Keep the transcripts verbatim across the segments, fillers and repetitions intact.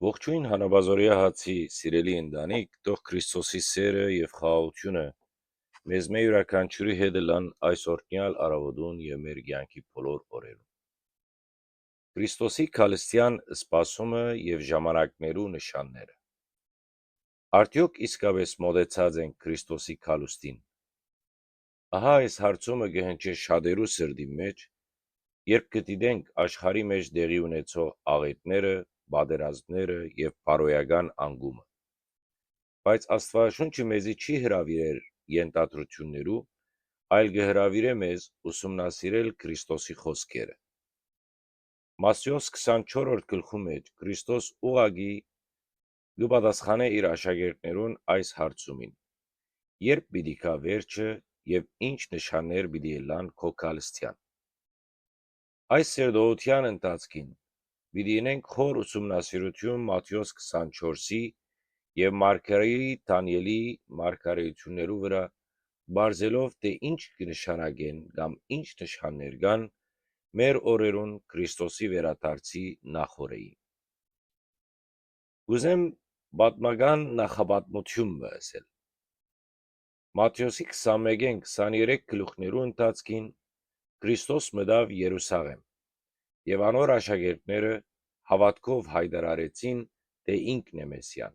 Ողջոյն, Հանապազօրեայ հացի սիրելի ընտանիք, թող Քրիստոսի սէրը եւ խաղաղութիւնը մեզմէ յուրաքանչիւրի հետ ըլլան այս օրհնեալ առաւօտուն եւ մեր կեանքի բոլոր օրերուն։ Քրիստոսի քալստեան սպասումը եւ ժամանակներու նշանները։ Արդեօք իսկապէս մօտեցած ենք Քրիստոսի քալուստին։ Ահա այս հարցումը կը հնչէ շատերու սրտին մէջ, երբ կը դիտենք աշխարհի մէջ տեղի ունեցող աղէտները, պատերազմները եւ բարոյական անկումը։ Բայց Աստուածաշունչը մեզի չի հրաւիրեր ենթադրութիւններու, այլ կը հրաւիրէ մեզ ուսումնասիրել Քրիստոսի խօսքերը։ Մատթէոս քսանչորրորդ գլխու մէջ Քրիստոս ուղղակի կը պատասխանէ իր աշակերտներուն այս հարցումին. «Երբ պիտի գայ վերջը եւ ի՞նչ նշաններ պիտի ըլլան քո քալստեան»։ Այս սերտողութեան ընթացքին պիտի ընենք խոր ուսումնասիրութիւն Մատթէոս քսանչորսի եւ մարգարէի Դանիէլի մարգարէութիւններու վրայ, բարձելով թէ ի՞նչ կը նշանակեն կամ ի՞նչ նշաններ կան մեր օրերուն Քրիստոսի վերադարձի նախօրեին։ Կ'ուզեմ պատմական նախապատմութիւն մը ըսել։ Մատթէոսի քսանմէկէն քսաներեք գլուխներու ընթացքին Քրիստոս մտաւ Երուսաղէմ եւ անոր աշակերտները հաւատքով յայտարարեցին թէ ինքն է Մեսիան։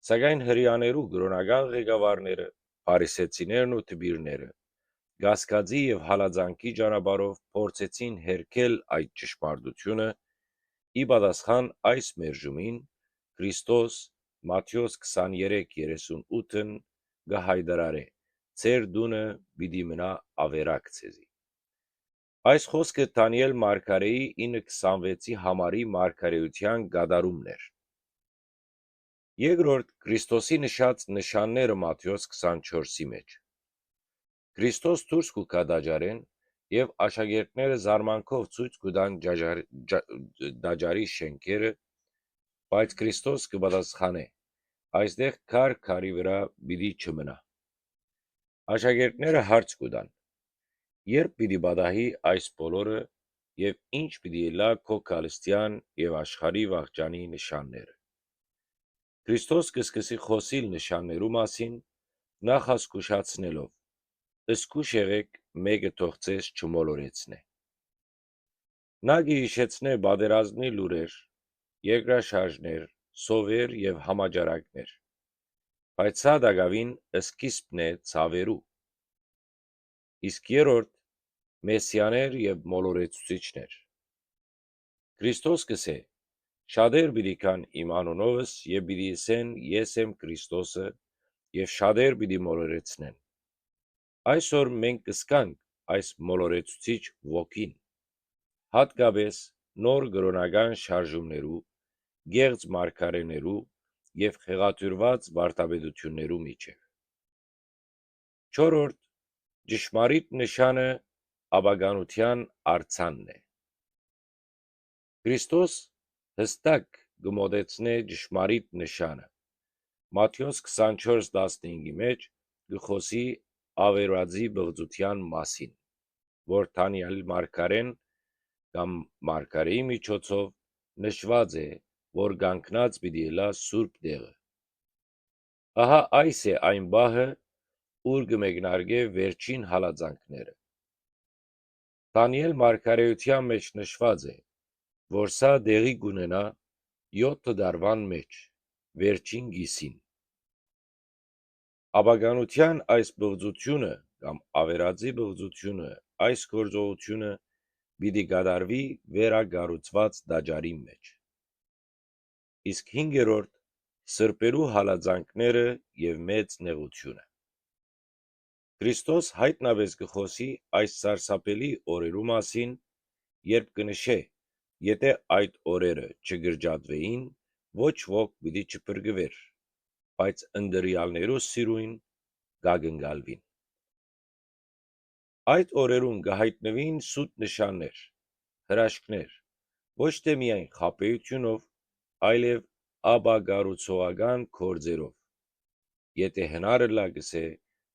Սակայն հրեաներու կրօնական ղեկավարները, փարիսեցիներն ու դպիրները, կասկածի եւ հալածանքի ճանապարհով փորձեցին հերքել այդ ճշմարտութիւնը, ի պատասխան այս մերժումին Քրիստոս Մատթէոս քսաներեք երեսուն ութն կը յայտարարէ. «Ձեր տունը պիտի մնայ աւերակ ձեզի»։ Այս խօսքը Դանիէլ մարգարէի ինը քսանվեցի համարի մարգարէութեան կատարումն էր։ Երկրորդ, Քրիստոսի նշած նշանները Մատթէոս քսանչորսի մէջ։ Քրիստոս դուրս կու գայ տաճարէն եւ աշակերտները զարմանքով ցոյց կու տան տաճար-, տաճարի շէնքերը, բայց Քրիստոս կը պատասխանէ. «Այստեղ քար քարի վրայ պիտի չմնայ»։ Աշակերտները հարց կու տան. «Երբ պիտի պատահի այս բոլորը եւ ի՞նչ պիտի ըլլայ քո քալստեան եւ աշխարհի վախճանի նշանները»։ Քրիստոս կը սկսի խօսիլ նշաններու մասին, նախ զգուշացնելով. «Զգուշ եղէք, մէկը թող ձեզ չմոլորեցնէ»։ Նա կը յիշեցնէ պատերազմի լուրեր, երկրաշարժներ, սովեր եւ համաճարակներ, բայց սա տակաւին սկիզբն է ցաւերու։ Իսկ երրորդ, մեսիաներ եւ մոլորեցուցիչներ։ Քրիստոս կ'ըսէ. «Շատեր պիտի գան իմ անունովս եւ պիտի ըսեն. "Ես եմ Քրիստոսը"», եւ շատեր պիտի մոլորեցնեն։ Այսօր մենք կ'զգանք այս մոլորեցուցիչ ոգին, յատկապէս նոր կրօնական շարժումներու, կեղծ մարգարէներու եւ խեղաթիւրուած վարդապետութիւններու միջեւ։ Չորրորդ, ճշմարիտ նշանը ապականութեան արձանն է։ Քրիստոս յստակ կը մօտեցնէ ճշմարիտ նշանը։ Մատթէոս քսանչորս տասնհինգի մէջ կը խօսի աւերածի պղծութեան մասին, որ Դանիէլ մարգարէն կամ մարգարէի միջոցով նշուած է, որ կանգնած պիտի ըլլայ սուրբ տեղը։ Ահա այս է այն պահը, ուր կը մեկնարկէ վերջին հալածանքները։ Դանիէլ մարգարէութեան մէջ նշուած է, որ սա տեղի կ'ունենայ եօթը տարուան մէջ, վերջին կիսին։ Ապականութեան այս պղծութիւնը կամ աւերածի պղծութիւնը, այս գործողութիւնը պիտի կատարուի վերակառուցուած տաճարին մէջ։ Իսկ հինգերորդ, սրբերու հալածանքները եւ մեծ նեղութիւնը։ Քրիստոս յայտնապէս կը խօսի այս սարսափելի օրերու մասին, երբ կը նշէ. «Եթէ այդ օրերը չկրճատուէին, ոչ ոք պիտի չփրկուէր, բայց ընտրեալներու սիրոյն կ'ակնկալուին»։ Այդ օրերուն կը յայտնուին սուտ նշաններ, հրաշքներ, ոչ թէ միայն խաբէութիւնով, այլեւ ապակառուցողական գործերով։ Եթէ հնար ըլլայ, կ'ըսէ,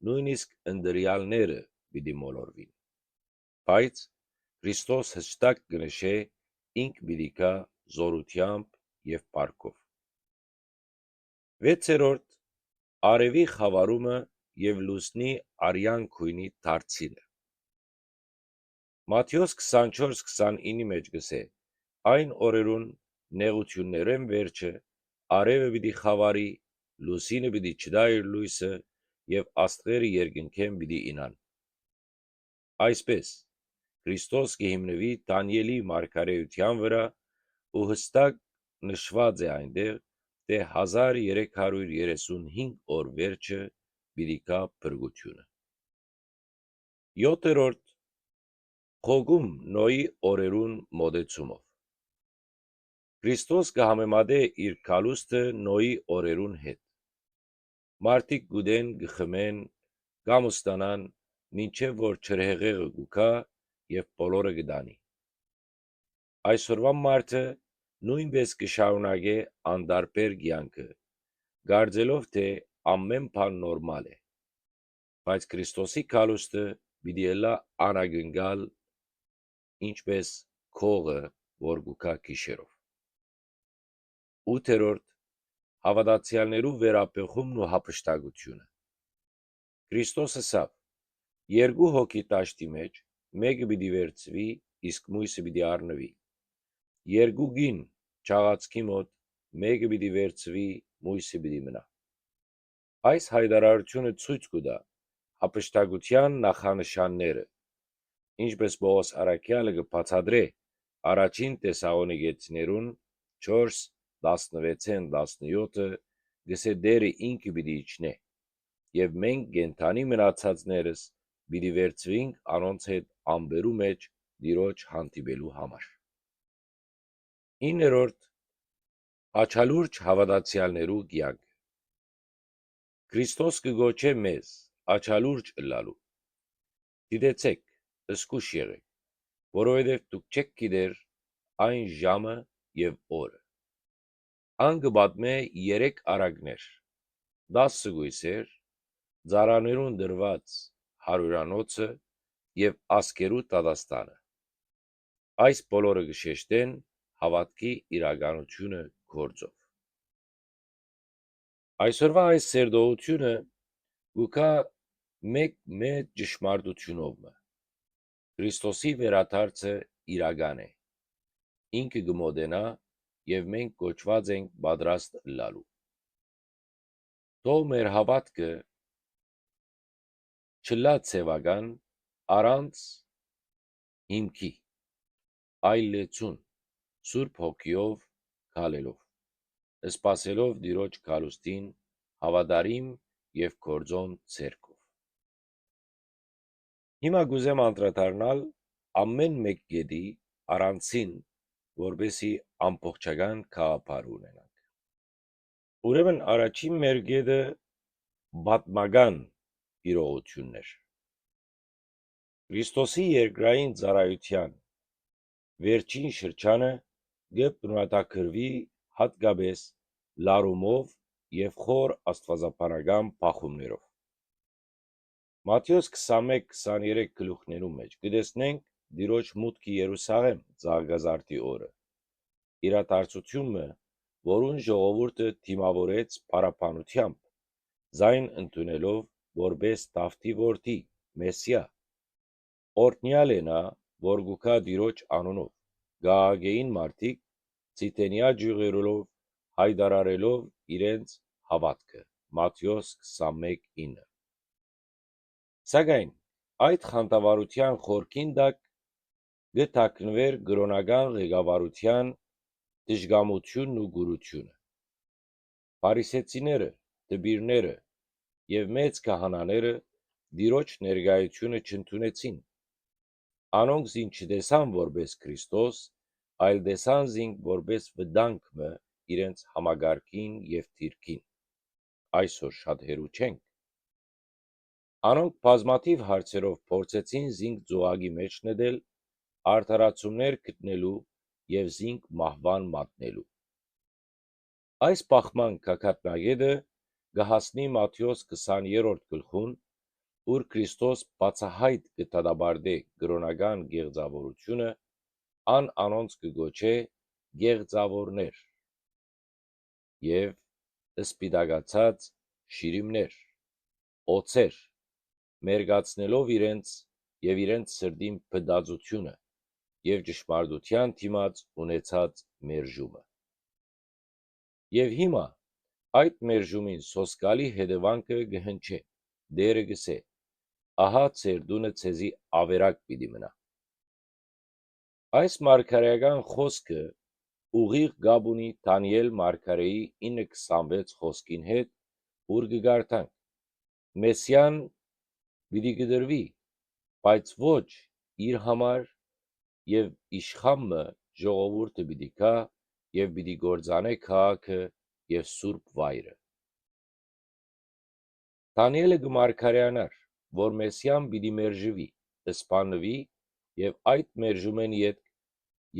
նոյնիսկ ընտրեալները պիտի մոլորուին։ Բայց Քրիստոս յստակ կը նշէ. ինք պիտի գայ զօրութեամբ եւ փառքով։ Վեցերորդ, արեւի խաւարումը եւ լուսնի արեան գոյնի դարձինը։ Մատթէոս քսանչորս քսանինի մէջ կ'ըսէ. «Այն օրերուն նեղութիւններէն վերջը արեւը պիտի խաւարի, լուսինը պիտի չտայ իր լոյսը եւ աստղերը երկնքէն պիտի իյնան»։ Այսպէս, Քրիստոս կը հիմնուի Դանիէլի մարգարէութեան վրայ ու յստակ նշուած է այնտեղ, թէ հազար երեք հարիւր երեսուն հինգ օր վերջը պիտի գայ փրկութիւնը։ Եօթերորդ, խոկում Նոյի օրերուն մօտեցումով։ Քրիստոս կը համեմատէ իր գալուստը Նոյի օրերուն հետ։ Մարդիկ կ'ուտեն, կը խմեն կամ կ'ուստանան, մինչեւ որ ջրհեղեղը կու գայ եւ բոլորը կը տանի։ Այսօրուան մարդը նոյնպէս կը շարունակէ անտարբեր կեանքը, կարծելով թէ ամէն բան նորմալ է։ Բայց Քրիստոսի գալուստը պիտի ըլլայ անակնկալ, ինչպէս գողը որ կու գայ գիշերով։ Ութերորդ, հաւատացեալներու վերաբեխումն ու յափշտակութիւնը։ Քրիստոս ըսաւ. «Երկու հոգի դաշտի մէջ, մէկը պիտի վերցուի, իսկ միւսը պիտի առնուի։ Երկու կին չաղացքի մօտ, մէկը պիտի վերցուի, միւսը պիտի մնայ»։ Այս յայտարարութիւնը ցոյց կու տայ յափշտակութեան նախանշանները, ինչպէս Պողոս առաքեալը կը բացատրէ առաջին Թեսաղոնիկեցիներուն չորս, տասնվեցէն տասնեօթը, կ'ըսէ. «Տէրը ինքը պիտի իջնէ, եւ մենք կենդանի մնացածներս պիտի վերցուինք անոնց հետ ամպերու մէջ Տիրոջ հանդիպելու համար»։ Իններորդ, աչալուրջ հաւատացեալներու կեանքը։ Քրիստոս կը կոչէ մեզ աչալուրջ ըլլալու։ «Դիտեցէք, զգոյշ եղէք, որովհետեւ դուք չէք գիտեր այն ժամը եւ օրը»։ Ան կը պատմէ երեք առակներ, տասը կոյսեր, ծառաներուն տրուած հարիւրանոցը եւ ազգերու դատաստանը։ Այս բոլորը կը շեշտեն հաւատքի իրականութիւնը գործով։ Այսօրուա այս սերտողութիւնը կու գայ մէկ մեծ ճշմարտութիւնով մը։ Քրիստոսի վերադարձը իրական է։ Ինքը կը մօտենայ եւ մենք կոչուած ենք պատրաստ ըլլալու։ Թող մեր հաւատքը չըլլայ ձեւական, առանց հիմքի, այլ լեցուն, Սուրբ Հոգիով քալելով, սպասելով Տիրոջ գալուստին հաւատարիմ եւ գործօն ձեռքով։ Հիմա կ'ուզեմ անդրադառնալ ամէն մէկ կետի առանցին, որպէսզի ամբողջական գաղափար ունենանք։ Ուրեմն առաջին մեր կետը պատմական իրողութիւնն էր։ Քրիստոսի երկրային ծառայութեան վերջին շրջանը կը բնութագրուի յատկապէս լարումով եւ խոր աստուածաբանական բախումներով։ Մատթէոս քսանմէկ քսաներեք գլուխներուն մէջ կը տեսնենք Տիրոջ մուտքը Երուսաղէմ ծաղկազարդի օրը, իրադարձութիւն մը, որուն ժողովուրդը դիմաւորեց փառաբանութեամբ, զայն ընդունելով որպէս Դաւթի որդի, Մեսիա։ Օրհնեալ է նա, որ կու գայ Տիրոջ անունով, կ'աղաղէին մարդիկ, Ձիթենեայ ճիւղերով յայտարարելով իրենց հաւատքը, Մատթէոս քսանմէկ ինը։ Սակայն այդ խանդավառութեան խորքին տակ կը թաքնուէր կրօնական ղեկավարութեան դժկամութիւնն ու կուրութիւնը։ Փարիսեցիները, դպիրները եւ մեծ քահանաները Տիրոջ ներկայութիւնը չընդունեցին։ Անոնք զինք չտեսան որպէս Քրիստոս, այլ տեսան զինք որպէս վտանգ մը իրենց համակարգին եւ դիրքին։ Այսօր շատ հեռու չենք։ Անոնք բազմաթիւ հարցերով փորձեցին զինք ծուղակի մէջ նետել, արդարացումներ գտնելու եւ զինք մահուան մատնելու։ Այս բախման գագաթնակետը կը հասնի Մատթէոս քսաներորդ գլխուն, ուր Քրիստոս բացայայտ կը դատապարտէ կրօնական կեղծաւորութիւնը, ան անոնց կը կոչէ կեղծաւորներ, եւ սպիտակացած շիրիմներ, օձեր, մերկացնելով իրենց եւ իրենց սրտին փտածութիւնը եւ ճշմարտութեան դիմաց ունեցած մերժումը։ Եւ հիմա այդ մերժումին սոսկալի հետեւանքը կը հնչէ, Տէրը կ'ըսէ. «Ահա ձեր տունը ձեզի աւերակ պիտի մնայ»։ Այս մարգարէական խօսքը ուղիղ կապ ունի Դանիէլ մարգարէի ինը քսանվեց խօսքին հետ, ուր կը կարդանք. «Մեսիան պիտի կտրուի, բայց ոչ իր համար, եւ իշխան մը ժողովուրդը պիտի գայ եւ պիտի կործանէ քաղաքը եւ սուրբ վայրը»։ Դանիէլը կը մարգարեանար, որ Մեսիան պիտի մերժուի, սպաննուի եւ այդ մերժումէն ետք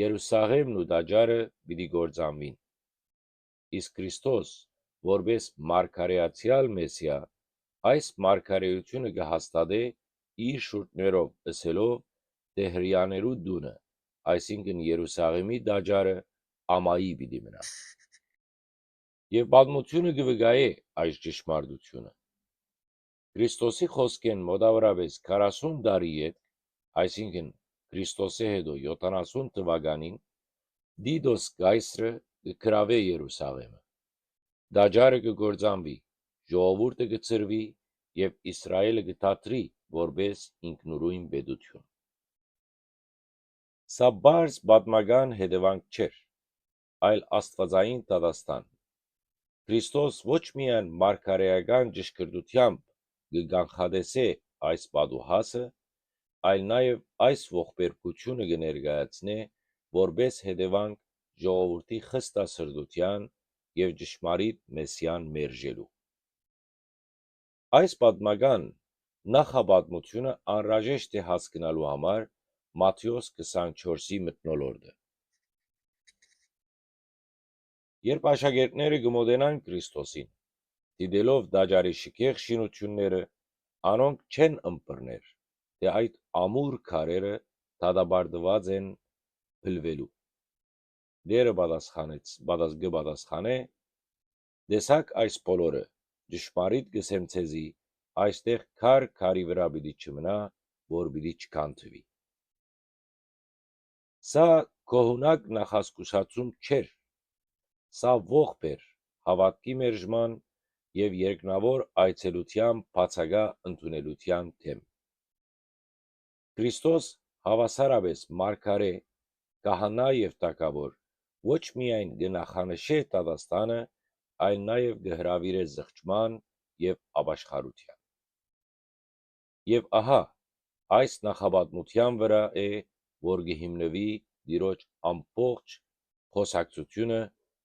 Երուսաղէմն ու տաճարը պիտի կործանուին։ Իսկ Քրիստոս, որպէս մարգարէացեալ Մեսիա, այս մարգարէութիւնը կը հաստատէ իր շուրթներով ըսելով. «Տեհրեաներու տունը», այսինքն Երուսաղէմի տաճարը, ամայի պիտի մնայ։ Եւ պատմութիւնը կը վկայէ այս ճշմարտութիւնը։ Քրիստոսի խօսքէն մօտաւորապէս քառասուն տարի ետք, այսինքն Քրիստոսէ յետոյ եթանասուն թուականին, Տիտոս Կայսրը կը գրաւէ Երուսաղէմը։ Տաճարը կը կործանուի, ժողովուրդը կը ցրուի եւ Իսրայէլը կը դադրի որպէս ինքնուրոյն պետութիւն։ Սա պարզ պատմական հետեւանք չէր, այլ աստուածային դատաստան։ Քրիստոս ոչ միայն մարգարէական ճշգրտութեամբ կը կանխատեսէ այս պատուհասը, այլ նաեւ այս ողբերգութիւնը կը ներկայացնէ որպէս հետեւանք ժողովուրդի խստասրտութեան եւ ճշմարիտ Մեսիան մերժելու։ Այս պատմական նախապատմութիւնը անհրաժեշտ է հասկնալու համար Մատթէոս քսանչորսի մթնոլորտը։ Երբ աշակերտները կը մօտենան Քրիստոսին, դիտելով տաճարի շքեղ շինութիւնները, անոնք չեն ըմբռներ, թէ այդ ամուր քարերը դատապարտուած են փլուելու։ Տէրը պատասխանեց, պատաս-, կը պատասխանէ. «Տեսաք այս բոլորը, ճշմարիտ կ'ըսեմ ձեզի, այստեղ քար քարի վրայ պիտի չմնայ, որ պիտի չքանդուի»։ Սա գոհունակ նախազգուշացում չէր։ Սա ողբ էր հաւատքի մերժման եւ երկնաւոր այցելութեան բացակայ ընդունելութեան դէմ։ Քրիստոս հաւասարապէս մարգարէ, քահանայ եւ թագաւոր ոչ միայն կը նախանշէ դատաստանը, այլ նաեւ կը հրաւիրէ զղջման եւ ապաշխարութեան։ Եւ ահա, այս նախապատմութեան վրայ է, որ կը հիմնուի Տիրոջ ամբողջ խօսակցութիւնը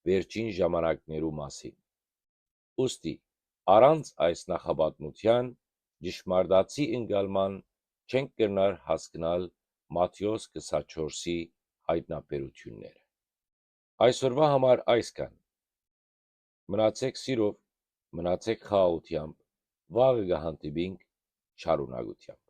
վերջին ժամանակներու մասին։ Ուստի, առանց այս նախապատմութեան, ճշմարտացի ընկալման չենք կրնար հասկնալ Մատթէոս քսանչորսի յայտնաբերութիւնները։ Այսօրուայ համար այսքան։ Մնացէք սիրով, մնացէք խաղաղութեամբ, վաղը կը հանդիպինք շարունակութեամբ։